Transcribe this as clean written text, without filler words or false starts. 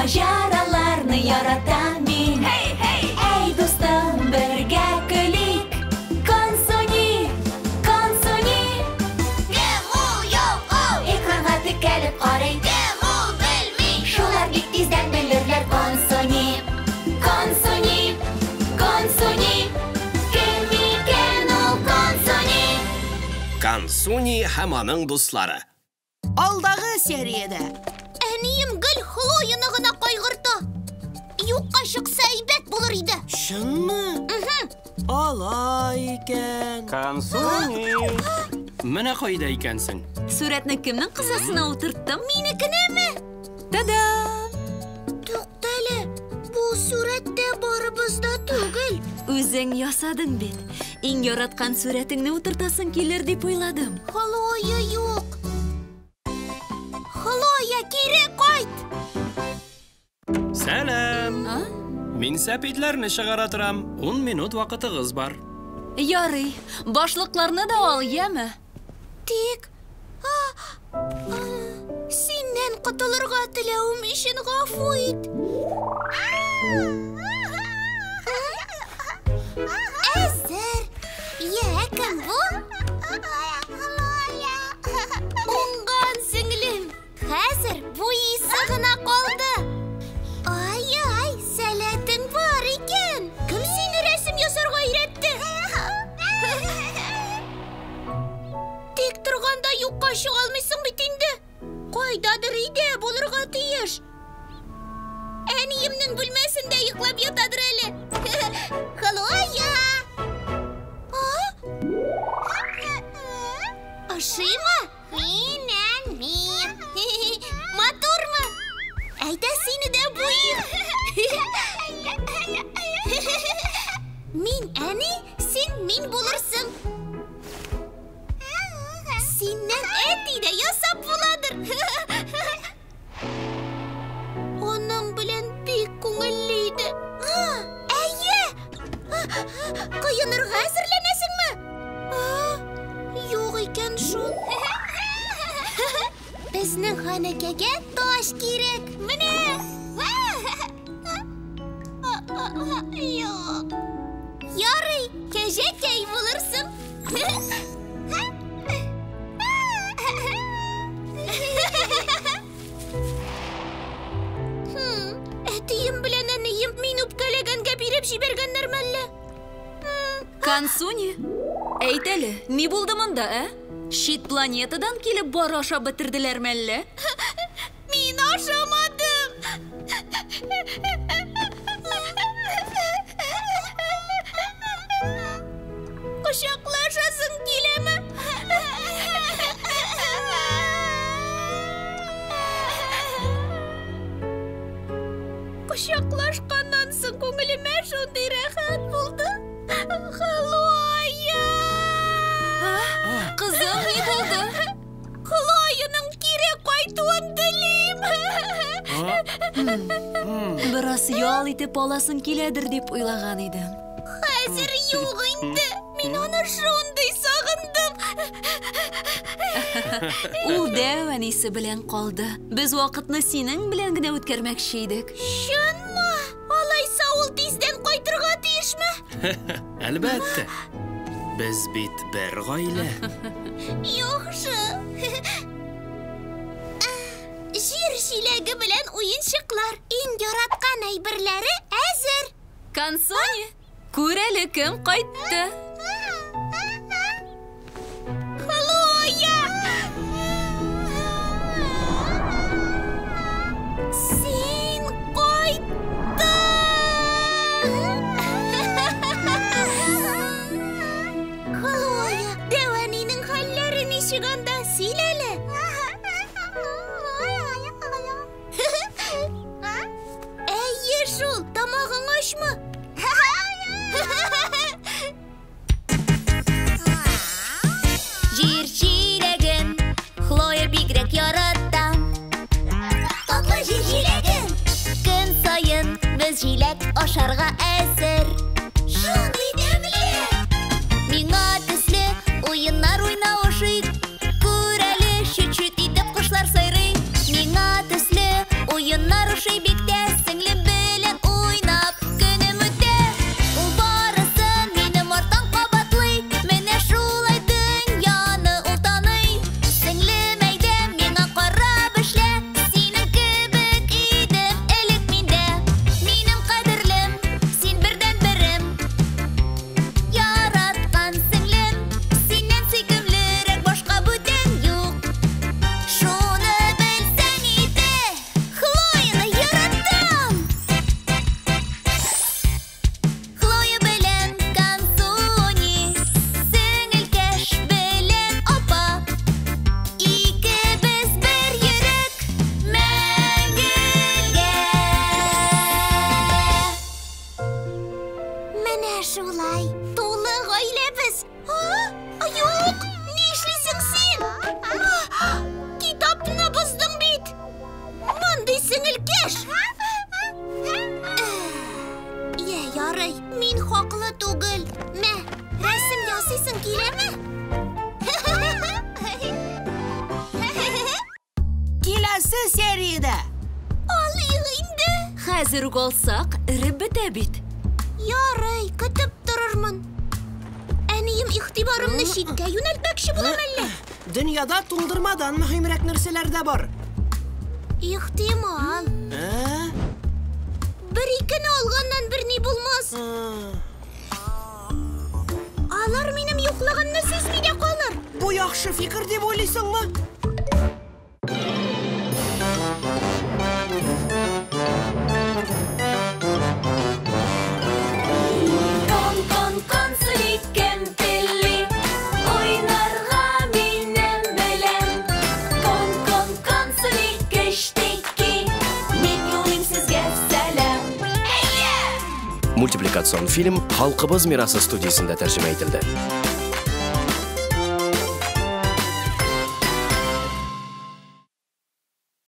Маҗараларны яратам мин. Hey, hey! Әй, дустым, бергә көлик. Консуни, Консуни. Кем ул, юк ул? Экранга текәлеп карый. Кем ул, белми. Шулар бик тиздән белерләр. Консуни, Консуни, Консуни. Кем икән ул Консуни? Консуни һәм аның дуслары. Алдагы сериядә. Әнием гел Хлояны гына кайгырта. Юкка чыкса әйбәт булыр иде. Чынмы? Алай икән. Консуни! Менә кайда икәнсең. Сурәтне кемнең кысасына утырттым? Минекенеме? Та-дам! Тукта әле, бу сурәттә барыбыз да түгел. Үзең ясадың бит. Иң яраткан сурәтеңне утыртасың килер дип уйладым. Хлоя юк. Хлоя, кире кайт. Сәлам! А? Мин сәпидләрне чыгара торам. 10 минут вакытыгыз бар. Ярый, башлыкларны да ал, яме? Тик синнән котылырга теләвем өчен гафу ит. Әзер. Йә, кем бу? Уңган сеңлем. Хәзер буйсы гына калды. Ай-ай, сәләтең бар икән. Кем сине рәсем ясарга өйрәтте? Тик торганда юкка чыга алмыйсың бит инде. Кайдадыр өйдә булырга тиеш. Әниемнең бүлмәсендә йоклап ятадыр әле. Хлоя! А? Ошыймы? Минән мин. Матурмы? Әйдә сине дә буйыйм. Мин әни, син мин булырсың. Синнән әти дә ясап буладыр. Аның белән бик күңелле иде. Әйе! Коенырга әзерләнәсеңме? Юк икән шул. Безнең ханәкәгә таш кирәк. Менә! Юк. Ярый, кәҗәкәй булырсың. Әтием белән әнием мин үпкәләгәнгә биреп җибәргәннәр мәллә? Консуни, әйт әле, ни булды монда, ә? Чит планетадан килеп бар ашап бетерделәр мәллә? Мин ашамадым. Кочаклашасың киләме? Кочаклашканнан соң күңелемә шундый рәхәт булды. Хлоя! Кызым, ни булды? Хлояның кире кайтуын телим. Бераз ял итеп аласың киләдер дип уйлаган идем. Хәзер юк инде. Мин аны шундый сагындым. Ул дәү әнисе белән калды. Без вакытны синең белән генә үткәрмәкче идек. Чынмы? Алайса ул тиздән кайтырга тиешме? Әлбәттә. Без бит бер гаилә. Яхшы. Җир җиләге белән уенчыклар. Иң яраткан әйберләре әзер. Консуни, күр әле кем кайтты. Хлоя! Син кайттың! Хлоя, дәү әнинең хәлләре ничек анда? Сөйлә әле. Әйе шул, тамагың ачмы? Җир җиләген Хлоя бигрәк ярата. Татлы җир җиләген. Көн саен без җиләк ашарга әзер. Шундый тәмле! Миңа төсле уеннар уйнау ошый. Күр әле, чүт-чүт итеп кошлар сайрый. Миңа төсле уеннар ошый бик тә. киләме? Киләсе сериядә. Алыйк инде. Хәзер үк алсак, эреп бетә бит. Ярый, көтеп торырмын. Әнием игътибарымны читкә юнәлтмәкче була мәллә? Дөньяда туңдырмадан мөһимрәк нәрсәләр дә бар. Ихтимал. Ә? Бер икене алганнан берни булмас. Алар минем юклыгымны сизми дә калыр. Бу яхшы фикер дип уйлыйсыңмы? Кон, кон, консули, кемпели, уйнарга минем белән. Кон, кон, консули, кештеки, мин юлыйм сезгә сәлам. Мультипликацион фильм Халкыбыз мирасы студиясендә тәрҗемә ителде.